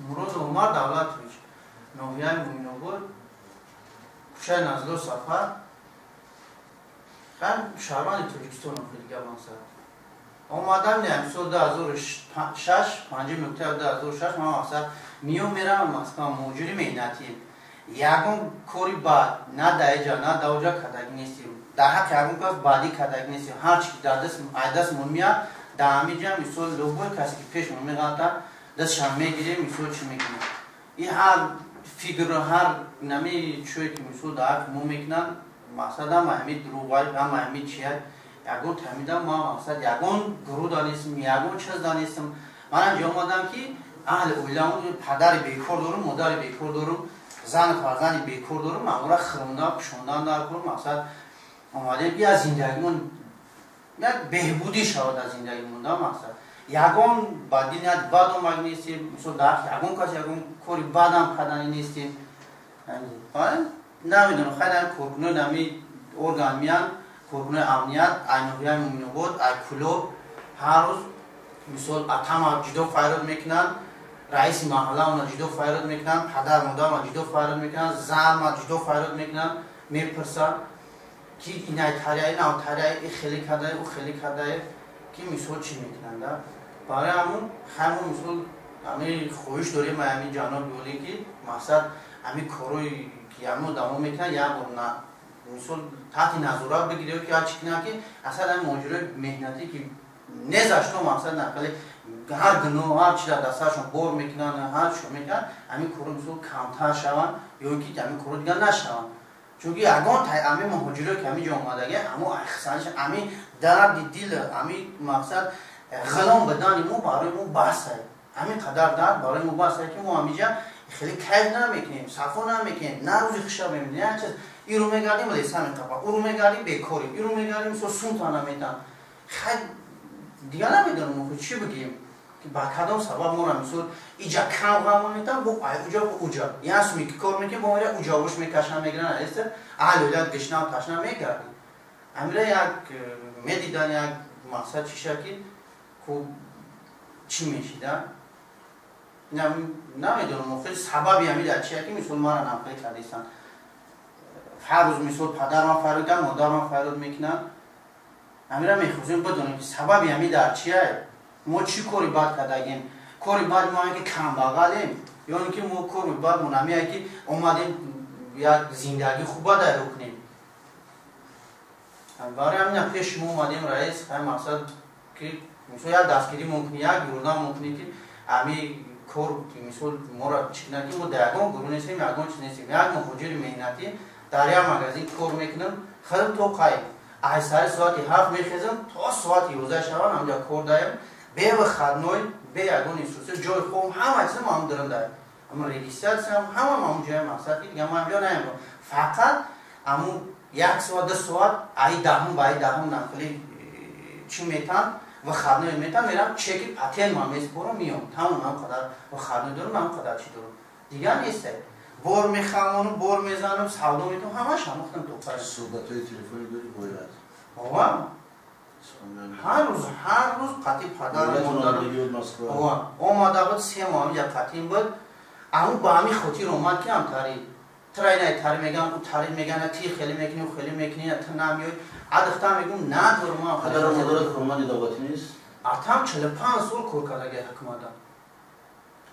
Муродов Умар Давлатович, ноҳияи Муъминобод, кӯчаи Назло Сафар, шаҳрванди Тоҷикистон. Дига мақсад омадам мисол 2006, 5 октябр 2006. Ман мақсад миём, меравам Москва, муҳоҷири меҳнатием. Ягон кори бад на даиҷа, на даоҷа кардагӣ нестем, дар ҳаққи ягон кас бадӣ кардагӣ нестем. Ҳарчи ки дар даст ай дастмон меяд, дар ҳамиҷа мисол любой касе ки пешмон меғалта, дастшам мегирем, мисол чӣ мекунем. И ҳар фикр, ҳар нами чое ки мисол дар ҳаққи мо мекунанд, мақсад ҳама ҳами дурӯғай, ҳама ҳами чия. Ягон тамидам ма мақсад ягон гурӯҳ данистем, ягон чиз данистем. Манам ҷо омадам ки аҳли оиламон, падари бекор дорум, модари бекор дорум, зану фарзанди бекор дорум, амора хӯрондан, пӯшондан дар кор. Мақсад омадем ки аз зиндагимон як беҳбудӣ шавад, аз зиндагимон да. Мақсад ягон бадӣ ният бад омад нестем, мисол дар ягон кас ягон кори бадам кардани нестем. Намедонам, хайр, коркунои ами орган миян, коркунои амният ай ноҳияи Муъминобод, ай Кӯлоб, ҳар рӯз мисол атама ҷудо файрод мекунанд, раиси маҳаллаона ҷудо файрод мекунанд, падар модарма ҷудо файрод мекунанд, занма ҷудо файрод мекунанд, мепурсанд ки инай тария, инав тария, и хеле кардае, ӯ хеле кардае, ки мисол чӣ мекунанда. Барои ҳамун хаймо мисол ами хоҳиш дорем ами ҷаноби олӣ, ки мақсад ами корои ки ҳамин одамо мекунанд, як бор мисол таҳти назорат бигиред, ки ҳар чӣ кунанд, ки аслан ами муҳоҷирои меҳнатӣ ки незашто мақсад нақали ҳар гуноҳ, ҳар чиза дар саршон бор мекунанд, ҳар чо мекунанд, ҳамин коро мисол камтар шаванд ё ин ки ҳамин коро дигар нашаванд. Чунки ягон ами муҳоҷиро ки ҳамин ҷо омадаги, амо хисаниш, ами дарди дил, ами мақсад ғулом бидани мо барои мо басай. Ҳамин қадар дард барои мо басай, ки мо ҳамиҷа хеле кайф намекунем, сафо намекунем, на рӯзи хуша мебинем, як чиз. Иру мегардим, леса меқапа, уру мегардим, бекорим, иру мегардим, мисол сумта наметан. Хай, дигар намедонам чӣ бигем, ба кадом сабаб моро мисол иҷа кам ғамон метан, бо уҷа, бо уҷа як суми ки кор мекунем, бо мера уҷавош мекашан, мегиран, аста аҳли оилат гишнав ташна мегардим. Амира як медидан, як мақсад чиша ки хуб чӣ мешида, намедонам. Охир сабаби ҳамин дар чия, ки мисол мара намхеле кардистан. Ҳар рӯз мисол падарман фарёд, модарман фарёд мекунанд. Ҳамира мехозем бидонем, ки сабаби ҳамин дар чия, мо чӣ кори бад кардагем. Кори бад мо ки камбағалем ё ин ки мо кори бадмон ҳамие ки омадем як зиндагӣ хуба дайро кунем? Барои ҳамина пеши шумо омадем, раис. Ҳай, мақсад ки мисол як дастгирӣ мумкин, як ёрдам мумкине, ки ҳами кор мисол моро чӣ кунад, ки мо дар ягон гурӯҳ нестем, ягон чиз нестем. Як муҳоҷири меҳнатӣ, дар як магазин кор мекунам. Хелм то қай ай сари соати 7 мехезам, то соати 11 шаван ҳамҷа кор даем, бе выходной, бе ягон инструксия. Ҷои хобам, ҳама чизам ҳам дурам даем, ама регистрация ям ҳамам ҳамун ҷоя. Мақсад ки дигар ман ҷо наем, фақат ҳамун як соат, 2 соат аи даҳум ба аи даҳум нақли чӣ метан, выходной метан, мерам, чеки патент ман месупорам, миём, тамом. Ҳам қадар выходной дорам, ҳам қадар чӣ дорам, дигар несте. Бор мехамонам, бор мезанам, савдо метавам, ҳамаш ҳамохтам тоқар. Суҳбатҳои телефонӣ дорӣ бо оилат? Ова, ҳар рӯз, ҳар рӯз қатъи падару модарам. Омада буд, 3 моҳ ҳамиҷа қатъим буд. Аму ба ҳамин хотир омад, ки ҳамтари тра инаи тари мегам, ӯ тари меган, ти хеле мекунӣ, ӯ хеле мекунӣ, ту намеёй. Адихта мегум, надорум. Ман падару модарат корманди давлатӣ нест? Атам 45 сол кор кардаги ҳукумата.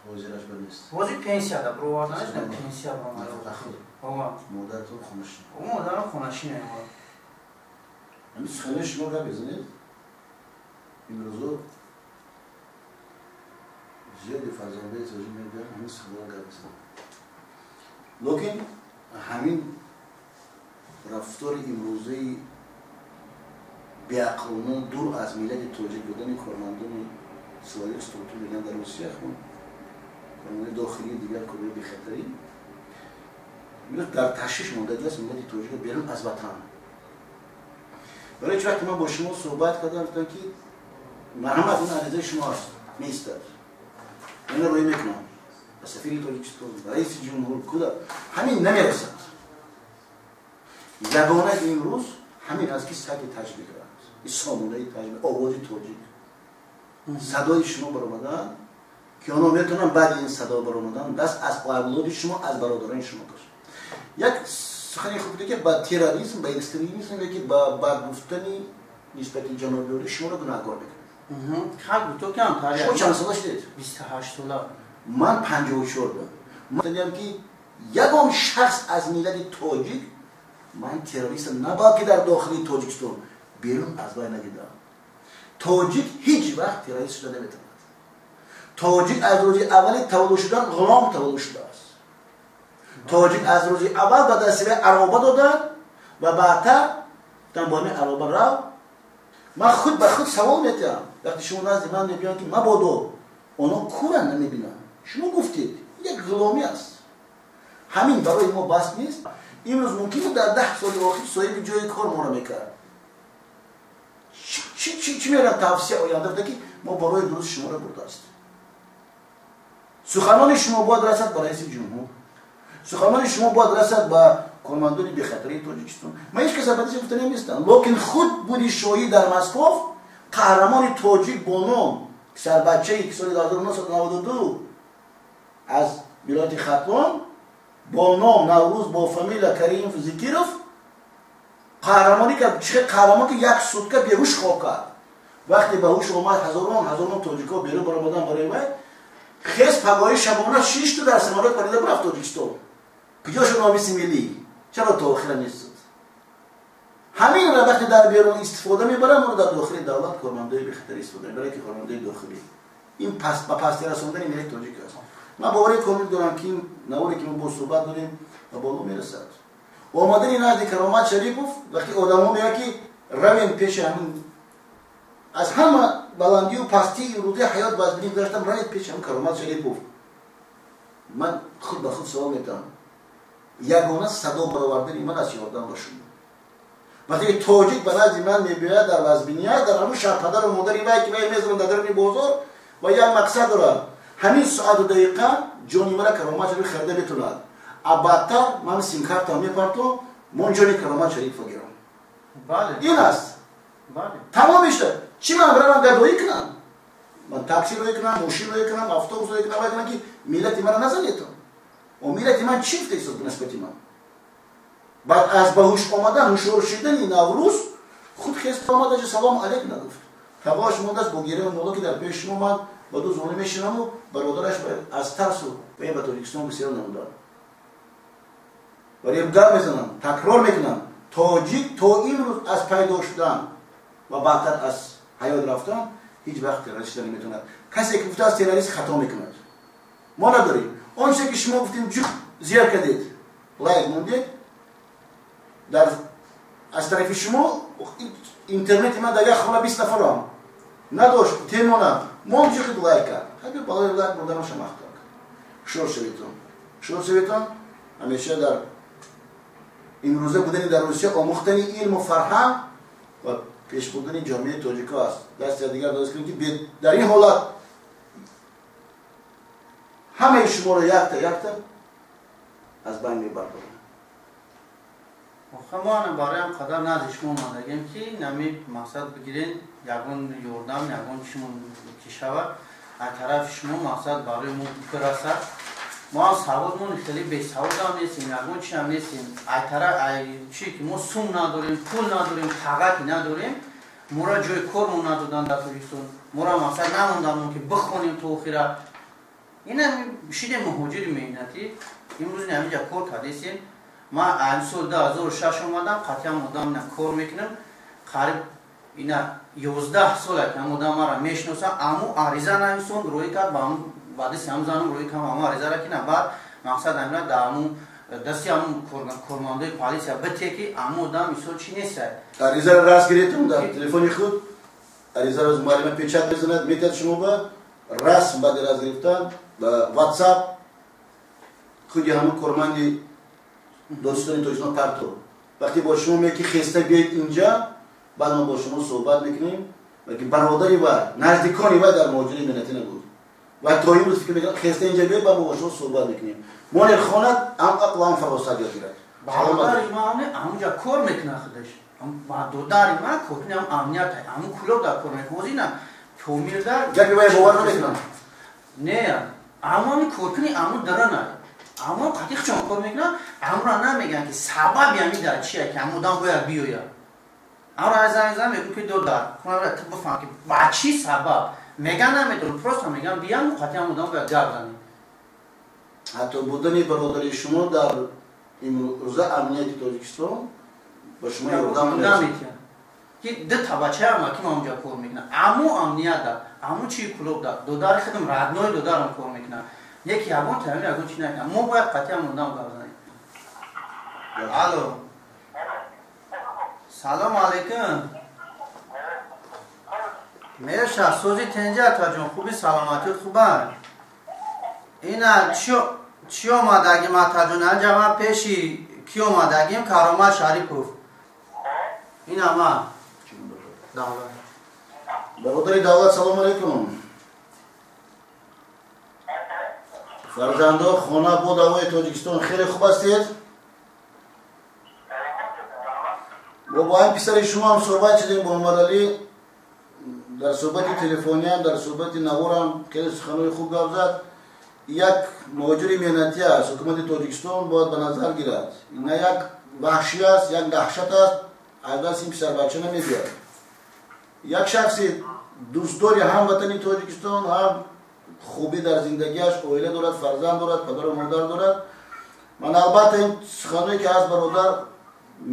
Ҳозираш ба нест? Ҳозир пенсияда бироварданаш, на пенсия баромад. Модаратон хонашин? Модарам хонашин. Ҳамин суханои шумо гап мезанед. Имрӯзо зиёди фарзандаи тоҷик мегӯянд, ҳамин суханро гап мезанад, лекин ҳамин рафтори имрӯзаи беақлона, дур аз миллати тоҷик будани кормандони силовых структур, мегӯянд, дар Русия хун кормандони дохилии, дигар корҳои бехатарӣ имрӯз дар ташвиш мондагиаст миллати тоҷика берун аз ватан. Барои чи вақте ман бо шумо суҳбат кардам, гуфтам, ки марҳамат, ин аризаи шумо аст, меистад, мана рӯй мекунам ба сафири Тоҷикистон, раиси ҷумҳур, куда ҳамин намерасад. Ягона имрӯз ҳамин аст, ки сайти таҷбик аст, ин сомонаи таҷбик, Овози Тоҷик, садои шумо баромадан. ки онҳо метавонанд баъди ин садо баромадан даст аз авлоди шумо, аз бародарони шумо кашанд. Як сухани хуб ки ба терроризм, ба экстремизм яки ба бадгуфтани нисбати ҷанобиёрӣ шуморо гунаҳкор мекунад. Хак то кам тариқ. Шумо чанд сола шудед? 28 сола. Ман 54 будам. Ман дидам ки ягон шахс аз миллати тоҷик ман террорист на балки дар дохили Тоҷикистон берун аз вай надидам. Тоҷик ҳеҷ вақт террорист шуда наметавонад. Тоҷик аз рӯзи аввали таваллуд шудан ғулом таваллуд шудааст. Тоҷик аз рӯзи аввал ба дасти вай ароба доданд ва баъдтар гуфтанд бо ҳамин ароба рав. Ман худ ба худ савол метиҳам вақте шумо назди ман мебиёнд ки мабодо онҳо кӯранд намебинанд. Шумо гуфтед як ғуломӣ аст. Ҳамин барои мо бас нест. Имрӯз мумкин буд дар 10 соли охир соҳиби ҷои кор моро мекард. Чӣ мерам тавсия оянда буда ки мо барои дуруст шуморо бурдааст. Суханони шумо бояд расад ба раиси ҷумҳур. Суханони шумо бояд расад ба кормандони бехатарии Тоҷикистон. Ман ҳеҷ каса ба дасти гуфта нестам, лекин худ буди шоҳӣ дар Москов қаҳрамони тоҷик бо ном писарбачае ки соли 1992 аз вилояти Хатлон бо ном Наврӯз бо фамилия Каримов Зикиров қаҳрамонӣ кард. Чӣ қаҳрамон ки як сутка беҳуш хоб кард. Вақте ба ҳуш омад ҳазорон ҳазорон тоҷикҳо берун баромадан барои вай. Хез пагоҳи шабона шишту дар самолёт парида бурафт Тоҷикистон. Куҷо шуд номиси миллӣ? Чаро то охира нестуд? Ҳаминро вақте дар берун истифода мебаранд, онро дар дохили давлат кормандои бехатарӣ истифода мебаранд, ки кормандои дохилӣ. Ин ба пасти расондани миллати тоҷик аст. Ман боварии комил дорам ки ин наворе ки мо бо суҳбат дорем ба боло мерасад. Омадани назди Каромат Шарипов вақти одамҳо мегӯянд ки равем пеши ҳамин аз ҳама баландию пастии имрӯзаи ҳаёт вазбинӣ гузаштам, равед пеши ҳамин Каромат Шарипов. Ман худ ба худ савол метавам. Ягона садо баровардани ман аз ёрдам ба шумо. Вақте ки тоҷик ба назди ман мебиёяд дар вазбиния, дар ҳамун шаҳр падару модари вай ки вай мезананд дар даруни бозор ва як мақсад дорад. Ҳамин соату дақиқа ҷони мара Каромат Шарипов харида метавонад. А баъдтар ман симкартам мепартом, мон ҷони Каромат Шарипова гирам. Ин аст. Тамомишда. Чӣ ман равам гадоӣ кунам? Ман такси роӣ кунам, мошин роӣ кунам, автобус роӣ кунам, вай кунам ки миллати мара назанетон. О миллати ман чӣ гуфта истод нисбати ман? Баъд аз ба ҳуш омадан, ҳушёр шудани Наврӯз худ хез омада ҷо салом алейк нагуфт. Тағош мондааст бо гиряу нола ки дар пеши шумо ман ба ду зону мешинаму бародараш аз тарсу ва ба Тоҷикистон бисёр намуданд. Вале гап мезанам, такрор мекунам, тоҷик то имрӯз аз пайдо шудан ва баъдтар аз ҳаёт рафтан ҳеҷ вақт террорист шуда наметавонад. Касе ки гуфтааст террорист хато мекунад. Мо надорем. Он чизе ки шумо гуфтем ҷуқ зер кардед, лайк мондед, дар аз тарафи шумо интернети ман дар як хона 20 нафарам надошт, темона мон ҷуқид лайк кард. Ҳаби балои лайк бурданаша махтар кард. Шор шаведон. Шор шаведон ҳамеша дар имрӯза будани дар Русия омӯхтани илму фарҳанг ва пеш бурдани ҷомеаи тоҷико аст. Дасти дигар додааст кунем ки дар ин ҳолат ҳамаи шуморо якта якта аз байн мебардорам. Охир мо ана барои ҳам қадар назди шумо омадагем ки нами мақсад бигирен, ягон ёрдам, ягон чимон ки шавад, аз тарафи шумо мақсад барои мо бирасад. Мо ҳам саводмон хеле бесаводам нестем, ягон чи ҳам нестем. Ай тараф ай чи ки мо сум надорем, пул надорем, тағати надорем, моро ҷои кормон надоданд дар Тоҷикистон. Моро мақсад намонданд ки бихонем то охира. Ина шидем муҳоҷири меҳнатӣ, имрӯз ҳаминҷа кор кардесем. Ман ами соли 2006 омадам, қатъиян одам ина кор мекунам. Қариб ина 11 сола ки ҳам одам маро мешиносад, аммо ариза нависон рӯй кард ба баъди ҳам занам рӯй кардам, аммо аризаро ки на баъд мақсад ҳамина дар ҳамун дасти ҳамун кормандои полисия бите ки аммо одам мисол чӣ нестай. Аризаро раст гирифтум дар телефони худ, аризаро муаллима печат мезанад, метиҳад шумо ба расм баъди раст гирифтан ба WhatsApp худи ҳамун корманди додситони Тоҷикистон парто. Вақте бо шумо мегӯяд ки хеста биёед инҷа, баъд мо бо шумо суҳбат мекунем, ки бародари вай, наздикони вай дар муҳоҷири меҳнатӣ набуд. Ва то имрӯз фикр мекунам хеста инҷа биёед, баъд мо бо шумо суҳбат мекунем. Монер хонад, ҳам ақл ҳам фаросат ёд гирад. Бародари ман ҳамунҷа кор мекунад худаш. Бародари ман коркуни ҳам амният, ҳамун кулоб дар кор мекунад. Ҳозир ина Помирда гапи вай бовар намекунам. Не, амони коркуни аму дарана. Амо қатиқ чон кор мекунад, амро намегӯянд ки сабаби ами дар чия ки ам одам бояд биёяд. Амро аз занг зан мегӯ ки додар, кунара ту бифаҳм ки ба чӣ сабаб. Меган намедонам, просто меган биям қатиқ ам одам бояд гап занем. Ҳатто будани бародари шумо дар имрӯза амнияти Тоҷикистон ба шумо ёрдам наметиҳад. Ки ду табачаам ки ман онҷа кор мекунам. Аму амният да, аму чи клуб да, додари худам родной додарам кор мекунам. Яки ягон таъмир ягон чи накунам. Мо бояд қатъиан одам гап занем. Алло. Салом алейкум. Меша сози тенҷа атаҷон, хуби саломатият хубанд? Ина чӣ омадагим атаҷон? Анҷа ман пеши ки омадагим? Каромат Шарипов. Ина ман. Давлат. Бародари Давлат, салом алейкум. Фарзандо, хона бо давои Тоҷикистон хеле хуб ҳастед? Бо ҳам писари шумо ҳам суҳбат шудем, бо Муҳаммадалӣ. Дар суҳбати телефониам, дар суҳбати наворам хеле суханҳои хуб гап зад. Як муҳоҷири меҳнатӣ аст, ҳукумати Тоҷикистон бояд ба назар гирад. На як ваҳшӣ аст, як даҳшат аст, аз даст ин писарбача намебиёд. Як шахси дӯстдори ҳам ватани Тоҷикистон, ҳам хубӣ дар зиндагиаш, оила дорад, фарзанд дорад, падару модар дорад. Ман албатта ин суханҳое ки ҳаст, бародар,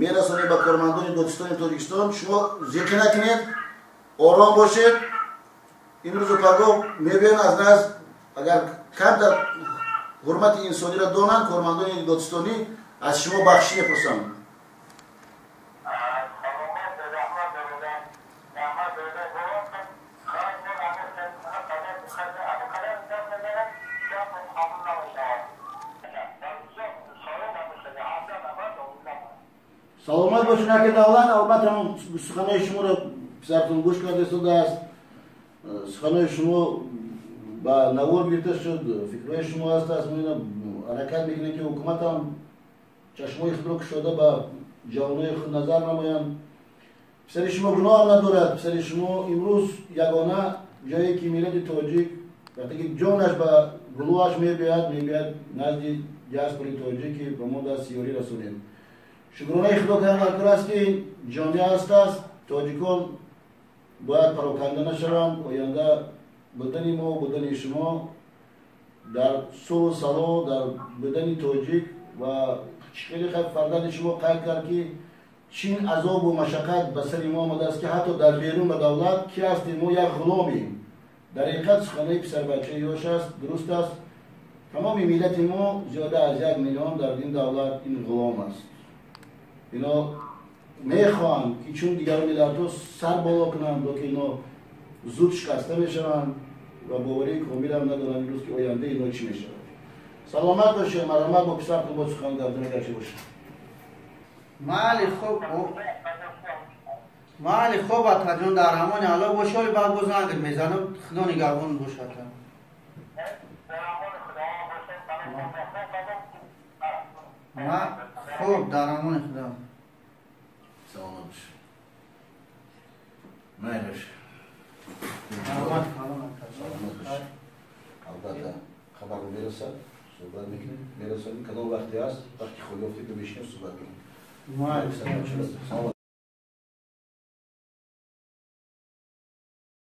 мерасонем ба кормандони додистони Тоҷикистон. Шумо зиқӣ накунед, ором бошед. Имрӯзу пагоҳ мебиёнд аз назд, агар камтар ҳурмати инсониро донанд, кормандони додистонӣ аз шумо бахшиш мепурсанд. Саломат бошед, ака Давлат. Албатта суханои шуморо писартон гӯш карда истодааст. Суханои шумо ба навор гирифта шуд, фикрҳои шумо ҳаст. Мо ина ҳаракат мекунем ки ҳукуматам чашмои худро кушода ба ҷавонои худ назар намоянд. Писари шумо гуноҳам надорад. Писари шумо имрӯз ягона ҷое ки миллати тоҷик вақте ки ҷонаш ба гулӯаш мебиёяд, мебиёяд назди диаспори тоҷик ки ба мо даст ёрӣ расонед. Шукронаи худо кардан даркор аст ки ҷомеа ҳастааст. Тоҷикон бояд пароканда нашаванд. Оянда будани мо, будани шумо дар сулҳу сало, дар будани тоҷик. Ва хеле фарзанди шумо қайд кард ки чин азобу машаққат ба сари мо омадааст ки ҳатто дар берун ба давлат ки ҳастем, мо як ғуломем. Дар ҳақиқат суханои писарбачаи ёш аст, дуруст аст. Тамоми миллати мо зиёда аз 1 миллион дар ин давлат ин ғулом аст. Ино мехоҳанд ки чун дигарон миллатҳо сар боло кунанд, ки ино зуд шикаста мешаванд ва боварии комилам надоранд имрӯз ки оянда ино чӣ мешавад. Саломат бошед, марҳамат бо писартон бо сухан гап занед агар чӣ бошад. Майли хуб, майли хуб, атаҷон, дар амони Аллоҳ бош. Ҳоли баъд боз занг мезанам. Худо нигаҳбон бошад. Хуб, дар амони Худо. Саломат бош. Майлаш. Саломат, саломат. Саломат бош. Албатта хабар мерасад, суҳбат мекунем, мерасонем. Кадом вақте ҳаст, вақти холӣ ёфте ки мешинем, суҳбат мекунем. Майли. Саломат.